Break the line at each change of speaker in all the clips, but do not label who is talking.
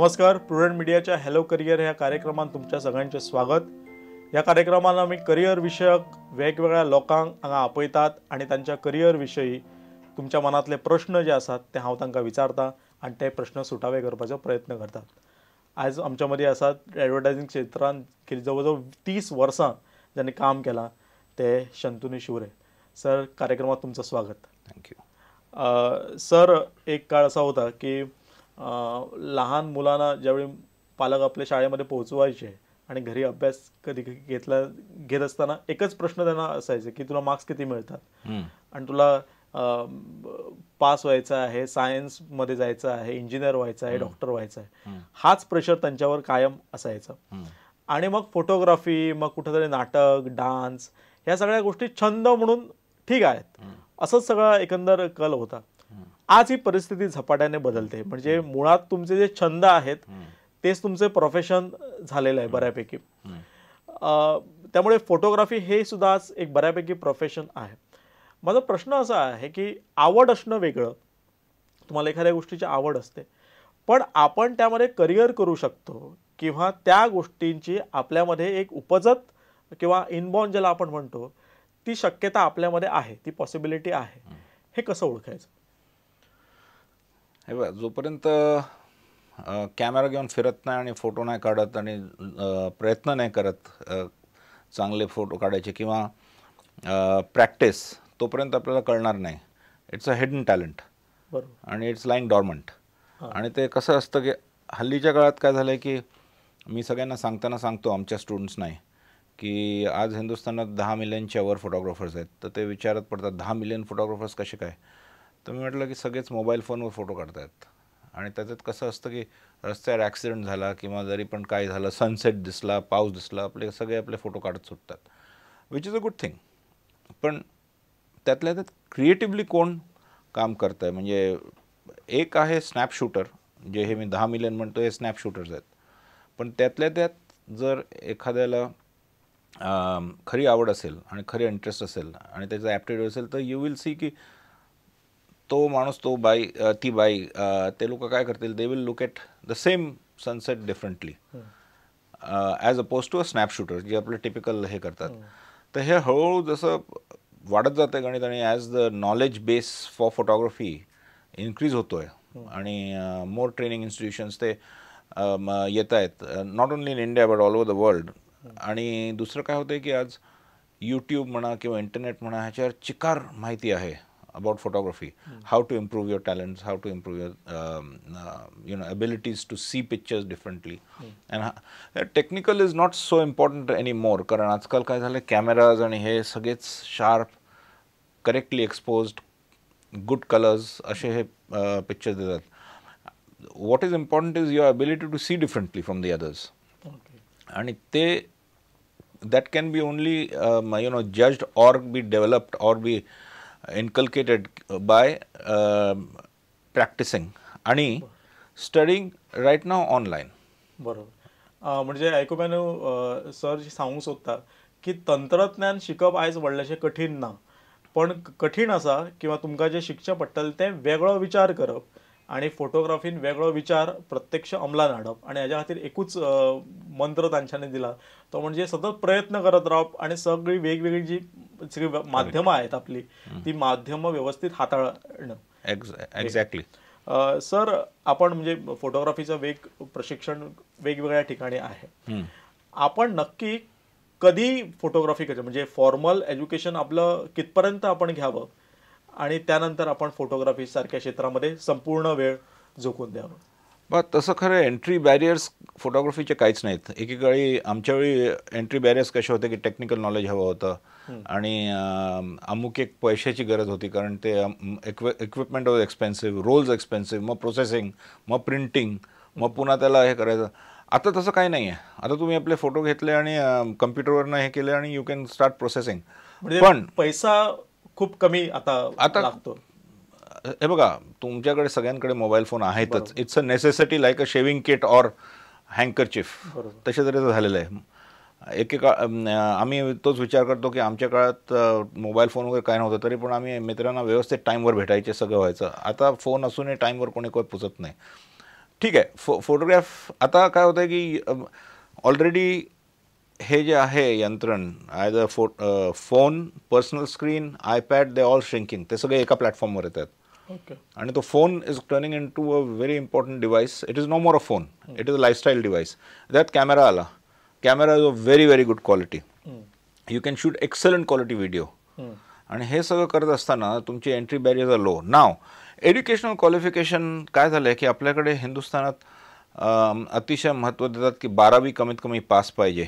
नमस्कार, प्रुडंट मिडियाच्या hello career ह्या कार्यक्रमात तुमच्या सगळ्यांचे स्वागत. ह्या कार्यक्रमात आमी करिअर विशयक वेगवेगळ्या लोकांक हांगा आपयतात आनी तांच्या करिअर विशयी तुमच्या मनांतले प्रश्न जे आसात ते हांव तांकां विचारता आनी ते प्रश्न सुटावे करपाचो प्रयत्न करतात. आयज आमच्या मदीं आसात एडवर्टायजींग क्षेत्रांत जवळ जवळ 30 वर्सां ज्यांनी काम केलां ते शंतनू शिवरे सर. कार्यक्रमात तुमचं स्वागत.
Thank you
sir. एक काळ असा होता की लहान मुलांना ज्यावेळी पालक आपल्या शाळेमध्ये पोहोचवायचे आणि घरी अभ्यास कधी घेत असताना एकच प्रश्न त्यांना असायचे की तुला मार्क्स किती मिळतात आणि तुला पास व्हायचं आहे, सायन्समध्ये जायचं आहे, इंजिनियर व्हायचं आहे, डॉक्टर व्हायचं आहे. हाच प्रेशर त्यांच्यावर कायम असायचा. आणि मग फोटोग्राफी, मग कुठेतरी नाटक, डान्स ह्या सगळ्या गोष्टी छंद म्हणून ठीक आहेत, असंच सगळा एकंदर कल होता. आज ही परिस्थिती झपाट्याने बदलते. म्हणजे मुळात तुमचे जे छंद आहेत तेच तुमचे प्रोफेशन झालेलं आहे बऱ्यापैकी. त्यामुळे फोटोग्राफी हे सुद्धा आज एक बऱ्यापैकी प्रोफेशन आहे. माझा प्रश्न असा आहे की आवड असणं वेगळं, तुम्हाला एखाद्या गोष्टीची आवड असते, पण आपण त्यामध्ये करिअर करू शकतो किंवा त्या गोष्टींची आपल्यामध्ये एक उपजत किंवा इनबॉर्न ज्याला आपण म्हणतो ती शक्यता आपल्यामध्ये आहे, ती पॉसिबिलिटी आहे, हे कसं ओळखायचं?
हे बघा, जोपर्यंत कॅमेरा घेऊन फिरत नाही आणि फोटो नाही काढत आणि प्रयत्न नाही करत चांगले फोटो काढायचे किंवा प्रॅक्टिस, तोपर्यंत आपल्याला कळणार नाही. It's a hidden talent.
बरोबर.
आणि it's lying dormant. आणि ते कसं असतं की हल्लीच्या काळात काय झालं आहे की मी सगळ्यांना सांगताना सांगतो आमच्या स्टुडंट्सनाही की आज हिंदुस्थानात 10 मिलियनच्या वर फोटोग्राफर्स आहेत. तर ते विचारत पडतात 10 मिलियन फोटोग्राफर्स कसे काय? तर मी म्हटलं की सगळेच मोबाईल फोनवर फोटो काढतायत. आणि त्याच्यात कसं असतं की रस्त्यावर ॲक्सिडेंट झाला किंवा जरी पण काय झालं, सनसेट दिसला, पाऊस दिसला, आपले सगळे आपले फोटो काढत सुटतात, which is a good thing. पण त्यातल्या त्यात क्रिएटिव्हली कोण काम करतं आहे, म्हणजे एक आहे स्नॅप शूटर, जे हे मी 10 मिलियन म्हणतो हे स्नॅप शूटर्स आहेत. पण त्यातल्या त्यात जर एखाद्याला खरी आवड असेल आणि खरी इंटरेस्ट असेल आणि त्याचा ॲप्टिट्यूड असेल तर you will see की तो माणूस, तो बाई, ती बाई, ते लोक काय करतील, they will look at the same sunset differently as opposed to a snap shooter, जे आपलं टिपिकल हे करतात. तर हे हळूहळू जसं वाढत जातं आहे गणित आणि as the knowledge base for photography increase होतो आहे आणि मोर ट्रेनिंग इन्स्टिट्यूशन्स ते येत आहेत, not only in India but all over the world. आणि दुसरं काय होतं आहे की आज यूट्यूब म्हणा किंवा इंटरनेट म्हणा, ह्याच्यावर चिकार माहिती आहे about photography, how to improve your talents, how to improve your abilities to see pictures differently. And technical is not so important anymore, कारण आजकाल काय झालं, कॅमेराज आणि हे सगळेच sharp, correctly exposed, good colours असे हे पिक्चर्स देतात. What is important is your ability to see differently from the others. आणि ते that can be only judged or be developed or be inculcated by practicing आणि studying right now online.
बरोबर. म्हणजे आयकुप्यानो, sir जे सांगूंक सोदता की तंत्रज्ञान शिकप आयज व्हडलेशें कठीण ना, पण कठीण आसा किंवा तुमकां जें शिकचें पडटलें तें वेगळो विचार करप आणि फोटोग्राफीन वेगळो विचार प्रत्यक्ष अंमलान हाडप. आणि हाज्या खातीर एकूच मंत्र तांच्यांनी दिला तो म्हणजे सतत प्रयत्न करत रावप आणि सगळी वेगवेगळी जी सगळी माध्यमां आहेत आपली ती माध्यमां व्यवस्थित हाताळणं.
एक्झॅक्टली.
सर, आपण म्हणजे फोटोग्राफीचं प्रशिक्षण वेगवेगळ्या ठिकाणी आहे. आपण नक्की कधी फोटोग्राफी करायची, म्हणजे फॉर्मल एज्युकेशन आपलं कितपर्यंत आपण घ्यावं आणि त्यानंतर आपण फोटोग्राफी सारख्या क्षेत्रामध्ये संपूर्ण वेळ झोकून द्यावं?
बा तसं खरं एंट्री बॅरियर्स फोटोग्राफीचे काहीच नाहीत. एकेकाळी आमच्या वेळी एंट्री बॅरियर्स कसे होते की टेक्निकल नॉलेज हवं होतं आणि अमुक एक पैशाची गरज होती, कारण ते equipment was expensive, rolls expensive, मग प्रोसेसिंग, मग प्रिंटिंग, मग पुन्हा त्याला हे करायचं. आता तसं काही नाही आहे. आता तुम्ही आपले फोटो घेतले आणि कम्प्युटरवरनं हे केले आणि you can start processing.
पण पैसा खूप कमी आता लागतो.
हे बघा, तुमच्याकडे सगळ्यांकडे मोबाईल फोन आहेतच. It's a necessity like a shaving kit or handkerchief, तशा तऱ्हेचं झालेलं आहे. एकेका आम्ही तोच विचार करतो की आमच्या काळात मोबाईल फोन वगैरे काय नव्हतं, तरी पण आम्ही मित्रांना व्यवस्थित टाईमवर भेटायचे, सगळं व्हायचं. आता फोन असूनही टाईमवर कोणी कोणी पोचत नाही. ठीक आहे, फोटोग्राफ आता काय होतं की ऑलरेडी हे जे आहे यंत्रण, either phone, personal screen, iPad, they all shrinking, ते सगळे एका प्लॅटफॉर्मवर येतात. आणि तो phone is turning into a very important device. It is no more a phone, it is a lifestyle device. त्यात कॅमेरा आला, camera is a very very good quality, you can shoot excellent quality video. आणि हे सगळं करत असताना तुमची entry barriers are low. Now educational qualification काय झालं आहे की आपल्याकडे हिंदुस्थानात अतिशय महत्त्व देतात की 12वी कमीत कमी पास पाहिजे,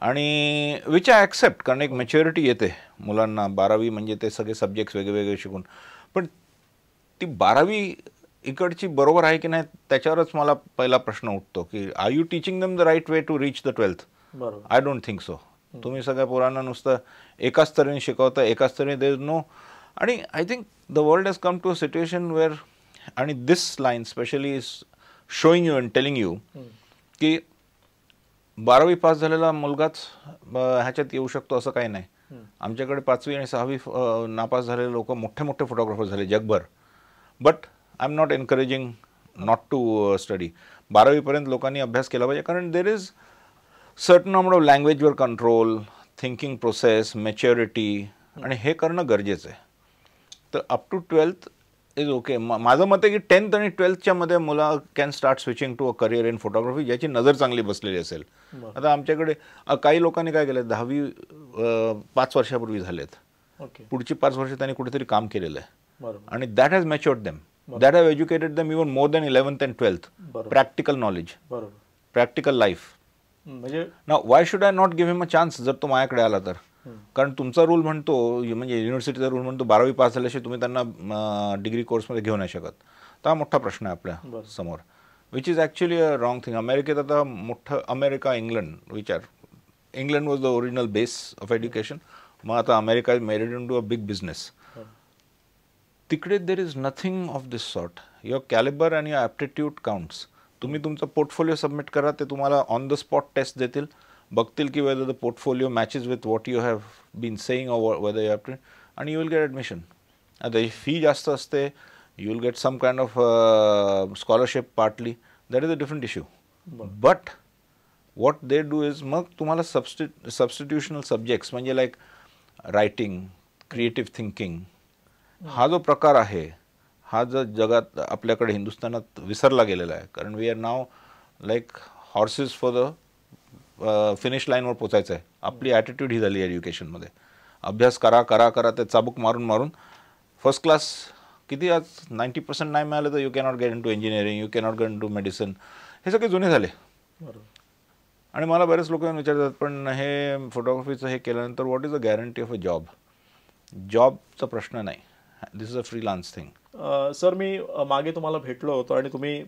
आणि which I accept, कारण एक मॅच्युरिटी येते मुलांना 12वी म्हणजे ते सगळे सब्जेक्ट्स वेगळे शिकून. पण ती 12वी इकडची बरोबर आहे की नाही त्याच्यावरच मला पहिला प्रश्न उठतो की are you teaching them the right way to reach the 12th? I don't think so. तुम्ही सगळ्या पोरांना नुसतं एकाच तऱ्हेने शिकवता, एकाच तऱ्हेने, there is no. आणि I think the world has come to a situation where, आणि this line specially is showing you and telling you की 12वी पास झालेला मुलगाच ह्याच्यात येऊ शकतो असं काही नाही. आमच्याकडे 5वी आणि 6वी नापास झालेले लोक मोठे मोठे फोटोग्राफर झाले जगभर. But I am not encouraging not to study. 12वीपर्यंत लोकांनी अभ्यास केला पाहिजे, कारण there is certain amount of लँग्वेजवर control, thinking process, maturity, आणि हे करणं गरजेचं आहे. तर up two 12th is okay. माझं मत आहे की 10th आणि 12thच्या मध्ये मुलं can start switching to a career in photography, ज्याची नजर चांगली बसलेली असेल. आता आमच्याकडे काही लोकांनी काय केलं, 10वी 5 वर्षापूर्वी झालेत, पुढची 5 वर्ष त्यांनी कुठेतरी काम केलेलं आहे, आणि that has matured them, that have educated them even more than 11th and 12th. Practical knowledge, practical life. म्हणजे ना why should I not give him a chance जर तो माझ्याकडे आला तर? कारण तुमचा रूल म्हणतो, म्हणजे युनिव्हर्सिटीचा रूल म्हणतो 12वी पास झाल्याशिवाय तुम्ही त्यांना डिग्री कोर्समध्ये घेऊ नाही शकत. तर हा मोठा प्रश्न आहे आपल्या समोर, which is actually a wrong thing. अमेरिकेत आता मोठं, अमेरिका, इंग्लंड विचार, England was the original base of education, मग आता America is made into a big business. तिकडे there is nothing of this sort. Your calibre and your aptitude counts. तुम्ही तुमचं portfolio submit करा, ते तुम्हाला ऑन the spot taste देतील, बघतील की whether the portfolio matches with what you have been saying or whether you have to, आणि you will get admission. आता फी जास्त असते, you will get some kind of scholarship partly, that is a different issue. But what they do is, मग तुम्हाला substitutional subjects म्हणजे like writing, creative thinking, हा जो प्रकार आहे हा जो जगात आपल्याकडे हिंदुस्थानात विसरला गेलेला आहे. कारण we are now like horses for the finish लाईनवर पोचायचं आहे. आपली ॲटिट्यूड ही झाली एज्युकेशनमध्ये, अभ्यास करा करा करा, ते चाबूक मारून मारून फर्स्ट क्लास किती आज 90% नाही मिळालं तर you cannot get into engineering, you cannot get into medicine, हे सगळे जुने झाले. आणि मला बरेच लोक विचारतात, पण हे फोटोग्राफीचं हे केल्यानंतर what is a guarantee of a job? जॉबचा प्रश्न नाही, this is a freelance thing.
Sir, मी मागे तुम्हाला भेटलो होतो आणि तुम्ही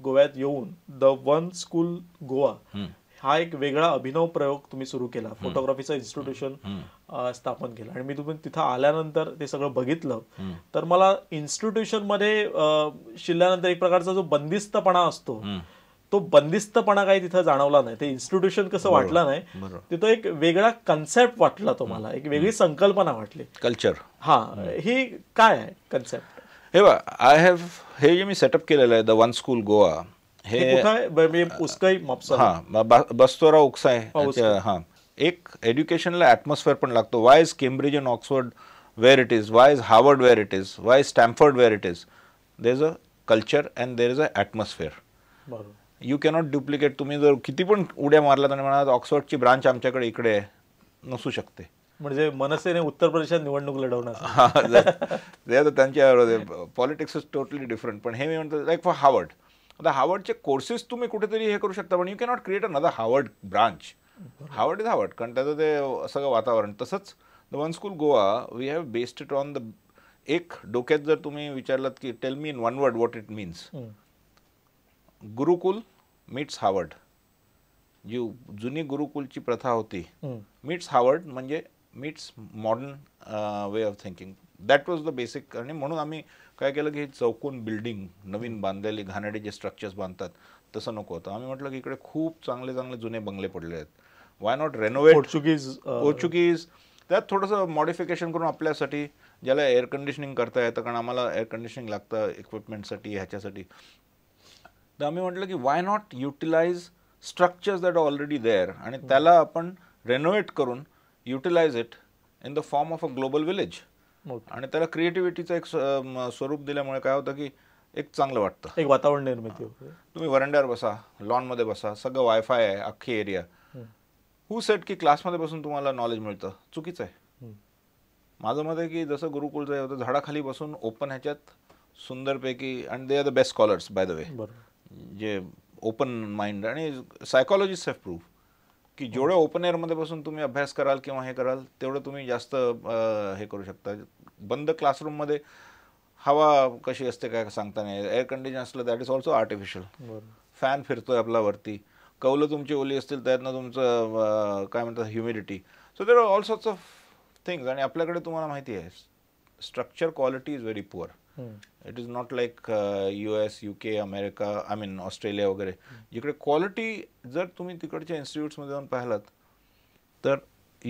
गोव्यात येऊन the one school Goa हा एक वेगळा अभिनव प्रयोग तुम्ही सुरू केला, फोटोग्राफीचं इन्स्टिट्यूशन स्थापन केलं. आणि मी तुम्ही तिथं आल्यानंतर ते सगळं बघितलं तर मला इन्स्टिट्यूशनमध्ये शिरल्यानंतर एक प्रकारचा जो बंदिस्तपणा असतो तो बंदिस्तपणा काही तिथं जाणवला नाही. ते इन्स्टिट्यूशन कसं वाटलं नाही, तिथं एक वेगळा कन्सेप्ट वाटला तो मला, एक वेगळी संकल्पना वाटली,
कल्चर.
हा, ही काय आहे कन्सेप्ट?
हे बघ, I have हे जे मी सेटअप केलेलं आहे the one school Goa,
हे कुठं उसकाई म्हापसा,
हां, बस्तोरा उक्साय, हां. एक एज्युकेशनला ॲटमॉस्फिअर पण लागतो. Why is Cambridge and Oxford where it is, why is Harvard where it is, why is Stanford where it is? There is a culture and there is a atmosphere.
बरोबर.
You cannot duplicate. तुम्ही जर किती पण उड्या मारल्यात आणि म्हणालात ऑक्सफर्डची branch आमच्याकडे इकडे आहे, नसू शकते.
म्हणजे मनसेने उत्तर प्रदेशात निवडणूक लढवणार,
ते आता त्यांच्या पॉलिटिक्स is totally different. पण हे मी म्हणतो लाईक फॉर हार्वर्ड, आता हार्वर्डचे कोर्सेस तुम्ही कुठेतरी हे करू शकता, पण you cannot create another Harvard branch. Harvard is Harvard, कारण त्याचं ते सगळं वातावरण. तसंच the one school Goa, we have based it on the, एक डोक्यात जर तुम्ही विचारलात की tell me in one word what it means, Gurukul meets Harvard. जी जुनी गुरुकुलची प्रथा होती मीट्स हार्वर्ड, म्हणजे meets modern way of thinking. That was the basic. आणि म्हणून आम्ही काय केलं की चौकोन बिल्डिंग नवीन बांधलेली, घाणेरडे जे स्ट्रक्चर्स बांधतात तसं नको होतं. आम्ही म्हटलं की इकडे खूप चांगले चांगले जुने बंगले पडले आहेत, why not renovate Portuguese, त्यात थोडंसं मॉडिफिकेशन करून आपल्यासाठी, ज्याला एअर कंडिशनिंग करता येतं, कारण आम्हाला एअर कंडिशनिंग लागतं इक्विपमेंटसाठी, ह्याच्यासाठी. तर आम्ही म्हटलं की why not utilize structures that are already there आणि त्याला आपण रेनोव्हेट करून utilize it in the form of a global village. आणि त्याला क्रिएटिव्हिटीचं एक स्वरूप दिल्यामुळे काय होतं की एक चांगलं वाटतं,
एक वातावरण निर्मिती होते.
तुम्ही वरंड्यावर बसा, लॉनमध्ये बसा, सगळं वायफाय आहे, अख्खी एरिया. हू सेट की क्लासमध्ये बसून तुम्हाला नॉलेज मिळतं? चुकीचं आहे. माझं मत आहे की जसं गुरुकुलचं होतं, झाडाखाली बसून ओपन ह्याच्यात सुंदरपैकी, आणि they are the best scholars by the way, J open mind, आणि सायकॉलॉजिस्ट have prove की जेवढं ओपन एअरमध्ये बसून तुम्ही अभ्यास कराल किंवा हे कराल तेवढं तुम्ही जास्त हे करू शकता. बंद क्लासरूममध्ये हवा कशी असते काय सांगता नाही, एअर कंडिशन असलं that is also artificial, fan फिरतोय आपला वरती, कौलं तुमची ओली असतील त्यातनं तुमचं काय म्हणतात humidity. So there are all sorts of things. आणि आपल्याकडे तुम्हाला माहिती आहे structure quality is very poor. It is not like US, UK, America, I mean Australia वगैरे, जिकडे क्वालिटी जर तुम्ही तिकडच्या इन्स्टिट्यूट्समध्ये जाऊन पाहिलात तर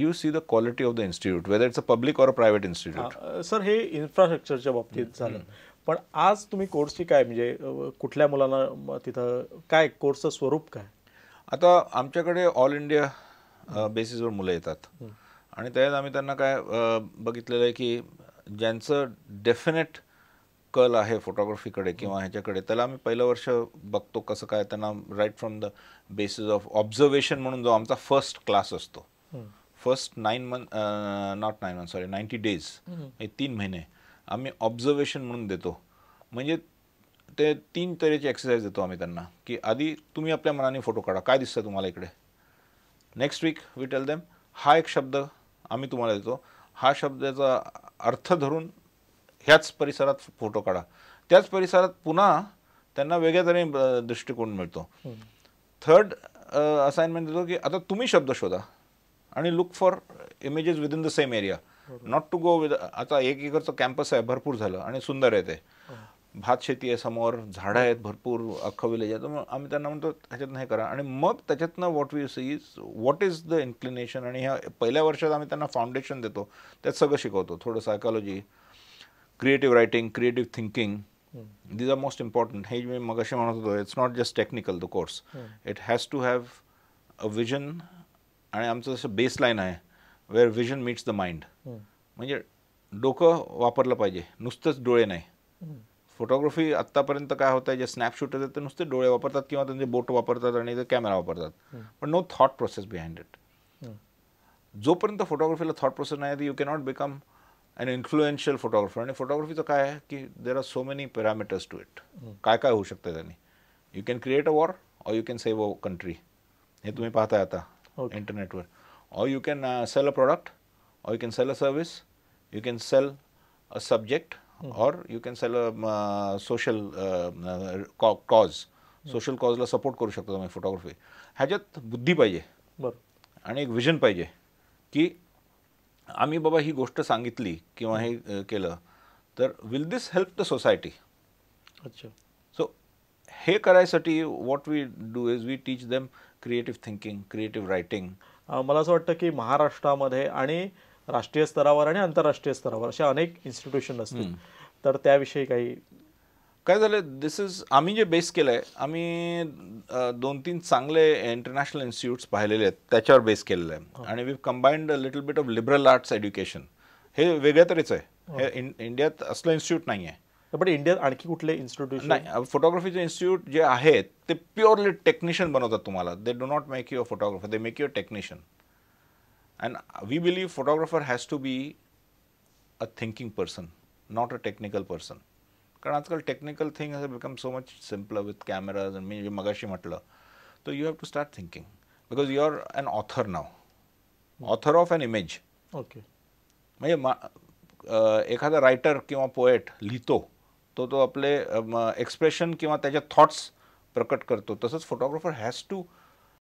you see the quality of the institute, whether it's a public or a private institute.
Sir, हे इन्फ्रास्ट्रक्चरच्या बाबतीत झालं, पण आज तुम्ही कोर्सची काय, म्हणजे कुठल्या मुलांना तिथं काय कोर्सचं स्वरूप काय?
आता आमच्याकडे ऑल इंडिया बेसिसवर मुलं येतात आणि त्यात आम्ही त्यांना काय बघितलेलं आहे की ज्यांचं डेफिनेट कल आहे फोटोग्राफीकडे किंवा ह्याच्याकडे, त्याला आम्ही पहिलं वर्ष बघतो कसं काय त्यांना right from the basis of observation म्हणून जो आमचा फर्स्ट क्लास असतो, first 9 month, not 9 month, sorry 90 days, हे 3 महिने आम्ही ऑब्झर्वेशन म्हणून देतो. म्हणजे ते 3 तऱ्हेची एक्सरसाइज देतो आम्ही त्यांना की आधी तुम्ही आपल्या मनाने फोटो काढा, काय दिसतं तुम्हाला इकडे. Next week we tell them हा एक शब्द आम्ही तुम्हाला देतो, हा शब्दाचा अर्थ धरून ह्याच परिसरात फोटो काढा. त्याच परिसरात पुन्हा त्यांना वेगळ्या तऱ्हेने दृष्टिकोन मिळतो. थर्ड असाइनमेंट देतो की आता तुम्ही शब्द शोधा आणि look for images within the same area, not to go with. आता 1 एकरचं कॅम्पस आहे, भरपूर झालं आणि सुंदर आहे ते, भात शेती आहे समोर, झाडं आहेत भरपूर, अख्खं विलेज आहे. तर मग आम्ही त्यांना म्हणतो ह्याच्यातनं हे करा आणि मग त्याच्यातनं what we see is what is the inclination. आणि ह्या पहिल्या वर्षात आम्ही त्यांना फाउंडेशन देतो, त्यात सगळं शिकवतो, थोडं psychology, creative writing, creative thinking, these are most important. हे मी मगाशी म्हणत होतो, it's not just technical the course, it has to have a vision. आणि आमचं जसं बेसलाईन आहे where vision meets the mind, म्हणजे डोकं वापरलं पाहिजे, नुसतंच डोळे नाही. फोटोग्राफी आत्तापर्यंत काय होतं आहे, जे स्नॅप शूटर्स आहेत ते नुसते डोळे वापरतात किंवा त्यांचे बोट वापरतात आणि ते कॅमेरा वापरतात, पण no thought process behind it. जोपर्यंत फोटोग्राफीला थॉट प्रोसेस नाही, you cannot become an influential photographer. आणि फोटोग्राफीचं काय आहे की there are so many parameters to it, काय काय होऊ शकतं त्यांनी. You can create a war or you can save a country, हे तुम्ही पाहताय आता इंटरनेटवर. Or you can sell a product, or you can sell a service, you can sell a subject, or you can sell a social cause. Social कॉजला support करू शकता तुम्ही photography. ह्याच्यात बुद्धी पाहिजे आणि एक विजन पाहिजे की आम्ही बाबा ही गोष्ट सांगितली किंवा हे केलं तर will this help the society.
अच्छा.
सो हे करायसाठी what we do is we teach them creative thinking, creative writing.
मला असं वाटतं की महाराष्ट्रामध्ये आणि राष्ट्रीय स्तरावर आणि आंतरराष्ट्रीय स्तरावर अशा अनेक इन्स्टिट्यूशन असतील, तर त्याविषयी काही
काय झालं, this is आम्ही जे बेस केलं आहे, आम्ही 2-3 चांगले इंटरनॅशनल इन्स्टिट्यूट्स पाहिलेले आहेत, त्याच्यावर बेस केलेलं आहे. आणि we combined a little bit of liberal arts education. हे वेगळ्या तऱ्हेचं आहे, हे इंडियात असलं इन्स्टिट्यूट नाही आहे.
पण इंडियात आणखी कुठले इन्स्टिट्यूट
नाही. फोटोग्राफीचे इन्स्टिट्यूट जे आहेत ते प्युअरली टेक्निशियन बनवतात तुम्हाला. They do not make you a photographer, they make you a technician. And we believe photographer has to be a thinking person, not a technical person. कारण आजकाल technical thing has become so much simpler with cameras. मी जे मगाशी म्हटलं, तर you have to start thinking because you are an author now, author of an image.
Okay.
म्हणजे एखादा writer किंवा poet लिहितो तो तो आपले एक्सप्रेशन किंवा त्याच्या थॉट्स प्रकट करतो, तसंच फोटोग्राफर हॅज टू